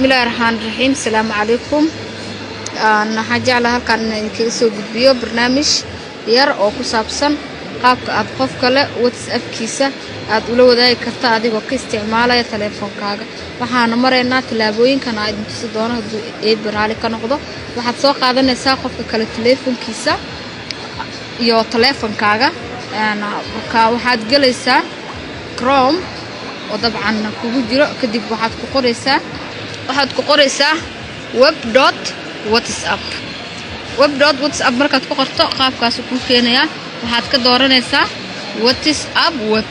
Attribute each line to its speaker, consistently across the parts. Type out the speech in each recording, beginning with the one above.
Speaker 1: Bismillahi raxmaani raxiim. Asalaamu calaykum. Waxaan jeclaha halkaan inaan idinkaga soo gudbiyo barnaamij yar oo ku saabsan qaabka aad qof kale WhatsAppkiisa aad ula wadaagi karta adigoo ka isticmaalaya taleefonkaaga. Waxaana maraynaa tallaabooyinkan aa idin tusi doono hadduu Eebbe raali ka noqdo. Waxaad soo qaadanaysaa qofka kale taleefonkiisa iyo taleefonkaaga. Marka waxaad gelaysaa Chrome oo dabcan kugu jiro. Kadib waxaad ku qoraysaa web.whatsapp. web.whatsapp markaad ku qorto, qaabkaasu kuu keenayaa. Waxaad ka dooranaysaa WhatsApp Web.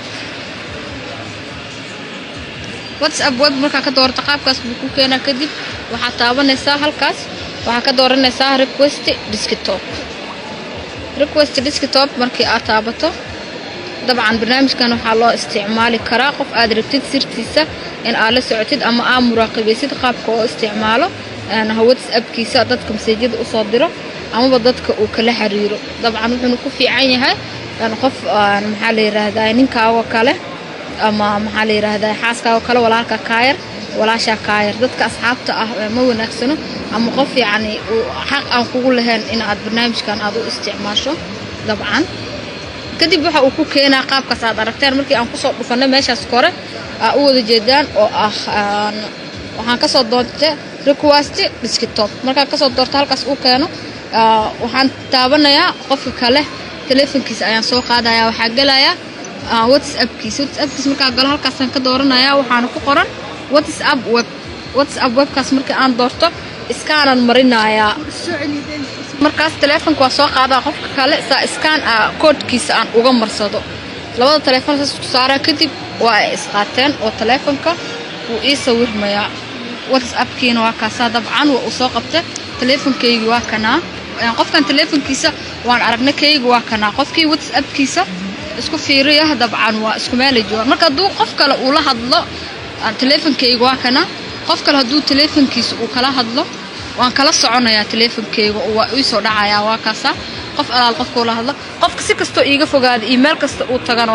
Speaker 1: WhatsApp Web markaa ka doorato, qaabkaas buu ku keenaa. Kadib waxaad taabanaysaa halkaas, waxaad ka dooranaysaa Request Desktop. Request Desktop markii aad taabato, dabcan barnaamijkan waxaa loo isticmaali karaa qof aad rabtid sirtiisa in aad la socotid ama aad muraaqibaysid qaabka oo isticmaalo WhatsAppkiisa, dadka message-yada usoo diro amaba dadka uu kala xiriiro. Dabcan wuxuuna ku fiican yahay qof, maxaa la yiraahdaa, ninkaagoo kale ama, maxaa la yiraahdaa, xaaskaagoo kale, walaalka kaayar, walaashaa kaayar, dadka asxaabta ah ma wanaagsano, ama qof yacni xaq aan kugu lahayn in aad barnaamijkan aad u isticmaasho. Dabcan kadib waxa uu ku keenaa qaabkaas aad aragteen. Markii aan kusoo dhufanay meeshaas kore aa u wada jeedaan oo ah waxaan kasoo doontay Request Desktop. Markaan kasoo doorto, halkaas uu keeno, waxaan taabanayaa qofka kale taleefonkiisa ayaan soo qaadaya. Waxaa gelayaa WhatsAppkiisa. WhatsAppkiisa markaa galo, halkaasaan ka dooranaya. Waxaana ku qoran WhatsApp Web. WhatsApp Webkaas markii aan doorto, scan-aan marinayaa. Markaas taleefonka waa soo qaadaa qofka kale saa scan koodhkiisa aan uga marsado. Labada taleefon saas isku saaraa. Kadib waa ay isqaateen oo taleefonka wuu ii sawirmayaa. WhatsAppkiina waa kaasaa. Dabcan waa uu soo qabtay. Taleefonkaygii waa kanaa. Qofkan taleefonkiisa waan aragnay, kayga waa kanaa. Qofkii WhatsAppkiisa isku fiiriya, dabcan waa isku meelay joogaan. Marka hadduu qof kale uu la hadlo, taleefonkayga waa kana. Qof kale hadduu taleefonkiisa uu kala hadlo, waan kala soconayaa taleefonkayga oo waa ii soo dhacayaa. Waa kaasaa. Qof alaal qofka ula hadlo, qofka si kastoo iiga fogaada iyo meel kasta uu tagana.